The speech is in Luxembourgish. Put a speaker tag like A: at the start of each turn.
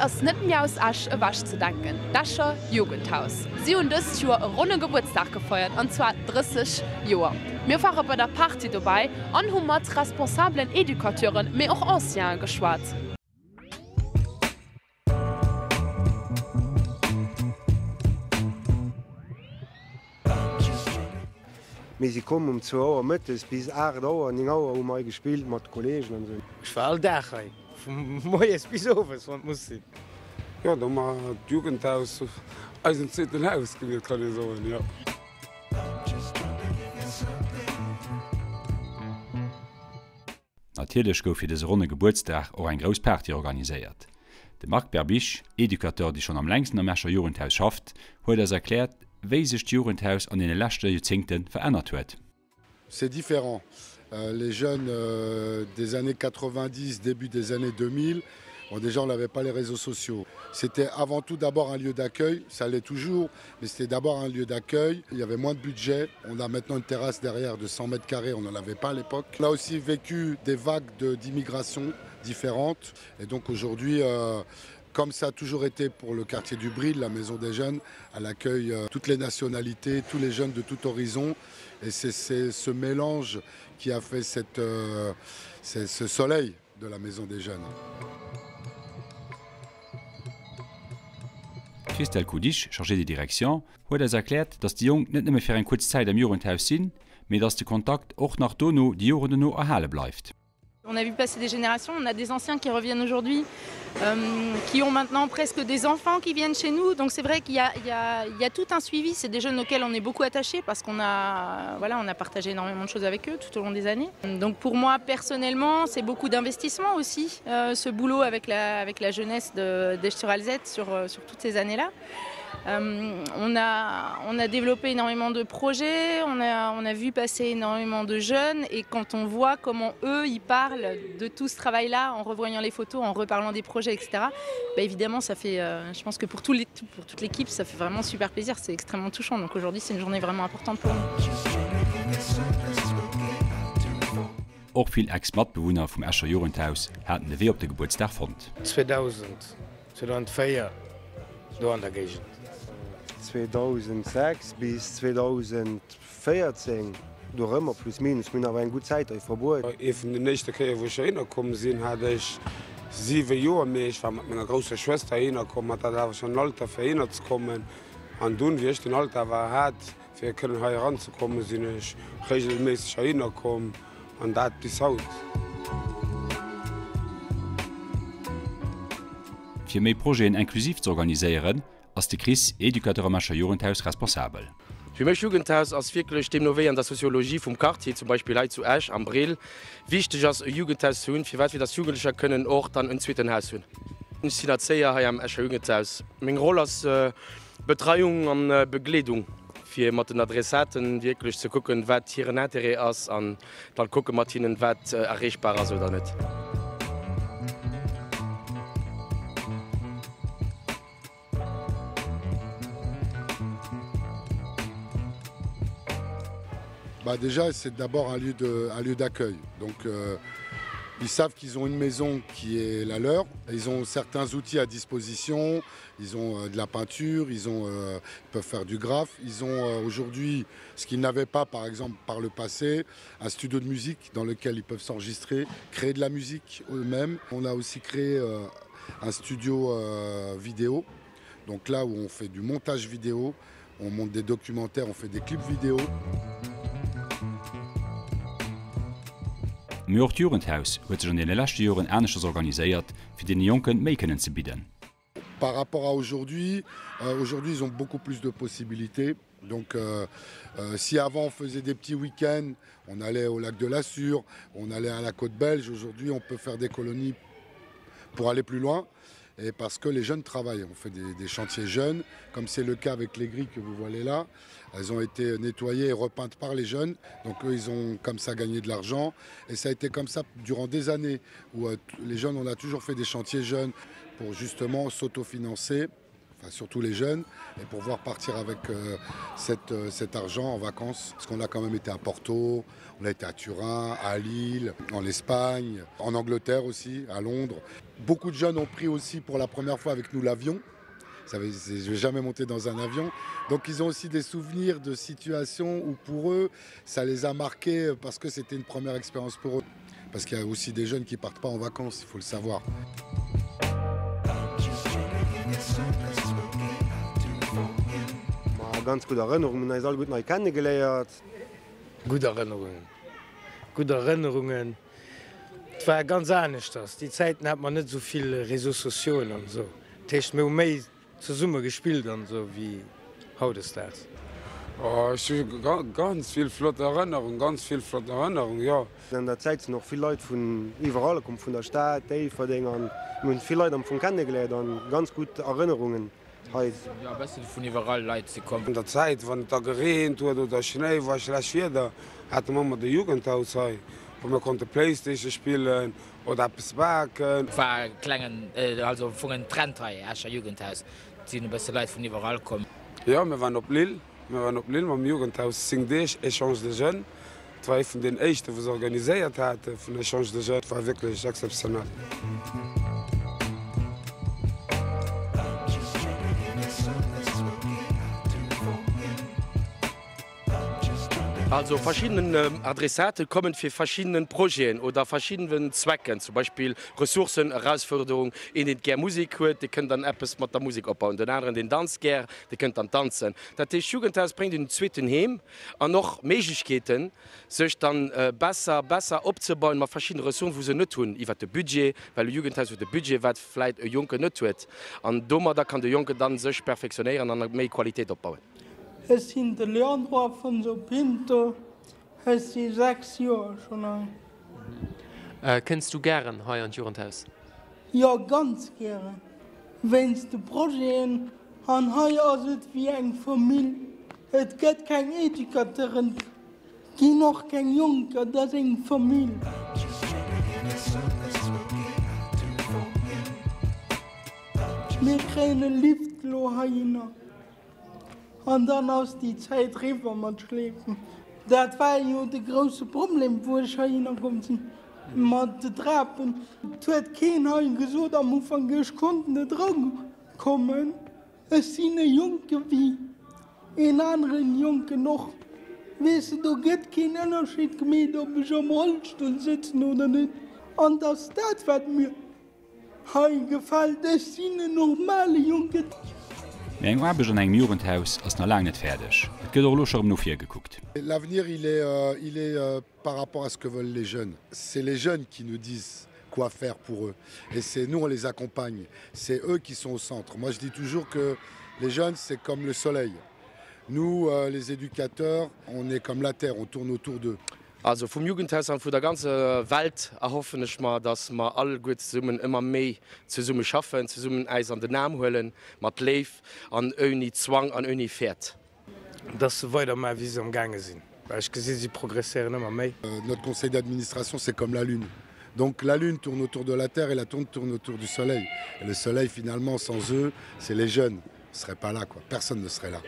A: ass net méi aus Esch ewech ze denken, d'Escher Jugendhaus. Si hunn dëst Joer e ronne Gebuertsdag gefeiert, an zwar 30 Joer. Mir ware bei der Party dobäi an hu mat responsabelen Educateuren, mee och Ancienen geschwat.
B: Mir si komm um zwou Auer mëttes, bis 8 Auer, 9 Auer hu mer hei gespillt mat de Kollegen an esou.
C: Ech war all Dag hei, vu moies bis owes, wann et muss sinn.
D: Jo, do hu mer d'Jugendhaus, eisen zweeten Haus gewielt, kann ee soen, jo.
E: Natierlech gouf fir dëse ronne Gebuertsdag och eng grouss Party organiséiert. De Marc Berbiche, Educateur dee schonn am längsten am Escher Jugendhaus schafft, huet eis erkläert, wéi sech d'Jugendhaus an deene leschte Joerzéngte verännert huet.
D: C'est différent. Les jeunes des années 90, début des années 2000, bon déjà on n'avait pas les réseaux sociaux. C'était avant tout d'abord un lieu d'accueil, ça l'est toujours, mais c'était d'abord un lieu d'accueil. Il y avait moins de budget. On a maintenant une terrasse derrière de 100 mètres carrés, on n'en avait pas à l'époque. On a aussi vécu des vagues d'immigration différentes. Et donc aujourd'hui, euh, comme ça a toujours été pour le quartier du Bril, la maison des jeunes, elle accueille euh, toutes les nationalités, tous les jeunes de tout horizon. Et c'est ce mélange qui a fait cette, euh, ce soleil de la maison des jeunes.
E: D'Christelle Kudisch, Chargée de direction, huet eis erkläert, dass déi Jonk net nëmme fir eng kuerz Zäit am Jugendhaus sinn, mee dass de Kontakt och nach dono, déi Joren dono erhale bleift.
F: On a vu passer des générations, on a des anciens qui reviennent aujourd'hui, euh, qui ont maintenant presque des enfants qui viennent chez nous. Donc c'est vrai qu'il y, y, y a tout un suivi, c'est des jeunes auxquels on est beaucoup attaché parce qu'on a, voilà, on a partagé énormément de choses avec eux tout au long des années. Donc pour moi personnellement, c'est beaucoup d'investissement aussi, euh, ce boulot avec la, avec la jeunesse d'Eschuralzette sur, euh, sur toutes ces années-là. Euh, on, a, on a développé énormément de projets, on a, on a vu passer énormément de jeunes et quand on voit comment eux ils parlent de tout ce travail là en revoyant les photos, en reparlant des projets, etc. Bah, évidemment ça fait euh, je pense que pour, tout les, pour toute l'équipe ça fait vraiment super plaisir, c'est extrêmement touchant donc aujourd'hui c'est une journée vraiment importante pour nous.
E: Och vill Ex-Matbewunner vum Escher Jugendhaus haten de Wee op de Gebuertsdag fonnt.
C: 2000, 2004, do an der Géigend.
B: 2006 bis 2014, dorëmmer, plus minus. Mir hunn awer eng gutt Zäit hei verbruet.
D: Ee vun den éischte Kéier wou ech heihinner komm sinn, hat ech 7 Joer, mee ech war mat menger grousser Schwëster heihinner komm. Hatt hat awer schonn en Alter fir heihinner ze kommen an dunn, wéi ech den Alter awer hat, Fir kënnen hei eran ze kommen, sinn ech regelméisseg heihinner komm, an dat bis haut.
E: Fir méi Projeten inklusiv ze organiséieren, ass de Chris, Educateur am Escher Jugendhaus, responsabel.
C: Fir mech Jugendhaus ass wierklech, deemno wéi an der Soziologie vum Quartier, zum Beispill hei zu Esch am Brill, wichteg ass e Jugendhaus ze hunn, firwat fir dass Jugendlecher kënnen och dann en zweeten Haus hunn. Ech sinn Erzéier hei am Escher Jugendhaus. Meng Roll ass Betreiung an Begleedung, fir mat den Adressaten wierklech ze kucken, wat hiren Intérêt ass an dann kucke mat hinnen, wat erreechbar ass oder net.
D: Bah déjà, c'est d'abord un lieu de, un lieu d'accueil. Donc euh, ils savent qu'ils ont une maison qui est la leur. Ils ont certains outils à disposition, ils ont euh, de la peinture, ils, ont, euh, ils peuvent faire du graphe. Ils ont euh, aujourd'hui ce qu'ils n'avaient pas par exemple par le passé, un studio de musique dans lequel ils peuvent s'enregistrer, créer de la musique eux-mêmes. On a aussi créé euh, un studio euh, vidéo, donc là où on fait du montage vidéo, on monte des documentaires, on fait des clips vidéo.
E: Mee och d'Jugendhaus huet sech an deene leschte Joren aneschters organiséiert, fir deene Jonken méi kënnen ze bidden.
D: Par rapport à aujourd'hui, euh, aujourd'hui ils ont beaucoup plus de possibilités. Donc euh, euh, si avant on faisait des petits week-ends, on allait au lac de la Sûre, on allait à la côte belge, aujourd'hui on peut faire des colonies pour aller plus loin et parce que les jeunes travaillent. On fait des, des chantiers jeunes, comme c'est le cas avec les grilles que vous voyez là. Elles ont été nettoyées et repeintes par les jeunes. Donc eux, ils ont comme ça gagné de l'argent. Et ça a été comme ça durant des années où euh, les jeunes, on a toujours fait des chantiers jeunes pour justement s'autofinancer. enfin surtout les jeunes et pouvoir partir avec euh, cette, euh, cet argent en vacances parce qu'on a quand même été à Porto, on a été à Turin, à Lille, en Espagne, en Angleterre aussi, à Londres. Beaucoup de jeunes ont pris aussi pour la première fois avec nous l'avion. Ça je vais jamais monter dans un avion. Donc ils ont aussi des souvenirs de situations où pour eux, ça les a marqués parce que c'était une première expérience pour eux. Parce qu'il y a aussi des jeunes qui partent pas en vacances, il faut le savoir.
B: Ganz gutt Erënnerungen, hunn eis all gutt nei kennegeléiert.
G: Gutt Erënnerungen, gutt Erënnerungen. Et war ganz aneschters. Déi Zäiten hat mer net esou vill Réseaux sociauxen an esou. Dat heescht, mir hu méi zesumme gespillt an esou wéi hautdesdaags.
H: Oh, ech hu ganz vill flott Erënnerungen, ganz vill flott Erënnerungen, jo.
B: An der Zäit sinn och vill Leit vun iwwerall komm, vun der Stad, Déifferdeng an mir hunn vill Leit am Fong kennegeléiert an ganz gutt Erënnerungen hei.
C: Jo, e bëssen vun iwwerall Leit si komm.
H: An der Zäit, wann et da gereent huet oder Schnéi war, schlecht Wieder, hate mer ëmmer de Jugendhaus hei, wou mer konnte Playstation spillen oder eppes baken.
I: Et war e klengen, also am Fong en Trend hei, Escher Jugendhaus. Et sinn e bësse Leit vun iwwerall komm.
H: Jo, mir waren op Lille. Mir waren op Lille mam Jugendhaus 10 Deeg Échange de jeunes. Et war ee vun den éischten, wou se organiséiert hate vun Échange de jeunes. Et war wierklech exzeptionell.
C: Also verschiddenen Adressate kommen fir verschiddenen Projeten oder verschiddenen Zwecken, zum Beispill Ressourcen, Erausforderung, een deen gär Musek huet, dee kënnt dann eppes mat der Musek opbauen, den aneren deen danzt gär, dee kënnt dann danzen. Dat heescht d'Jugendhaus bréngt een zweeten Heem an och Méiglechkeeten sech dann besser besser opzebauen mat verschiddene Ressourcen wou se net hunn iwwert de Budget, well e Jugendhaus huet e Budget wat vläit e Jonken net huet an domadder kann de Jonken dann sech perfektionéieren an méi Qualitéit opbauen.
J: Ech sinn de Leandro Afonso Pinto, ech si 6 Joer schonn al.
K: Kënns du gären hei an d'Jugendhaus?
J: Jo, ganz gären, wéinst de Projeten an hei ass et wéi eng Famill. Et gëtt keng Educateuren, et ginn och keng Jonker, et ass eng Famill. Mir kréien e Lift lo heihinner. An dann ass déi Zäit eriwwer mat Schleefen. Dat war jo de grousse Problem, wou ech heihinner komm sinn, mat de Trapen. Et huet keen hei gesot am Ufank, ech konnt net erakommen. Ech sinn e Jonke wéi een aneren Jonken och. Weess de, do gëtt keen Ënnerscheed gemeet, ob ech am Rollstull sëtzen oder net. An et ass dat, wat mir Hei gefällt, ech sinn en normale Jonken.
E: Mee eng Aarbecht an engem Jugendhaus ass nach laang net fäerdeg. Et gëtt och elo scho rëm no vir gekuckt.
D: L'avenir il est il est par rapport à ce que veulent les jeunes. C'est les jeunes qui nous disent quoi faire pour eux et c'est nous on les accompagne. C'est eux qui sont au centre. Moi je dis toujours que les jeunes c'est comme le soleil. Nous les éducateurs on est comme la terre, on tourne autour d'eux.
C: Also vum Jugendhaus an vu der ganzer Welt erhoffen ech mer, dass mer alleguer zesummen ëmmer méi zesumme schaffen, zesummen äis an den Aarm huelen, mat Léif an ouni Zwang an ouni Fäert.
G: Dass se weider maachen, wéi se am gaange sinn, well ech gesinn, si progresséieren ëmmer méi.
D: Notre conseil d'administration, c'est comme la lune. Donc la lune tourne autour de la terre et la tourne tourne autour du soleil. Et le soleil finalement sans eux, c'est les jeunes, on serait pas là quoi, personne ne serait là.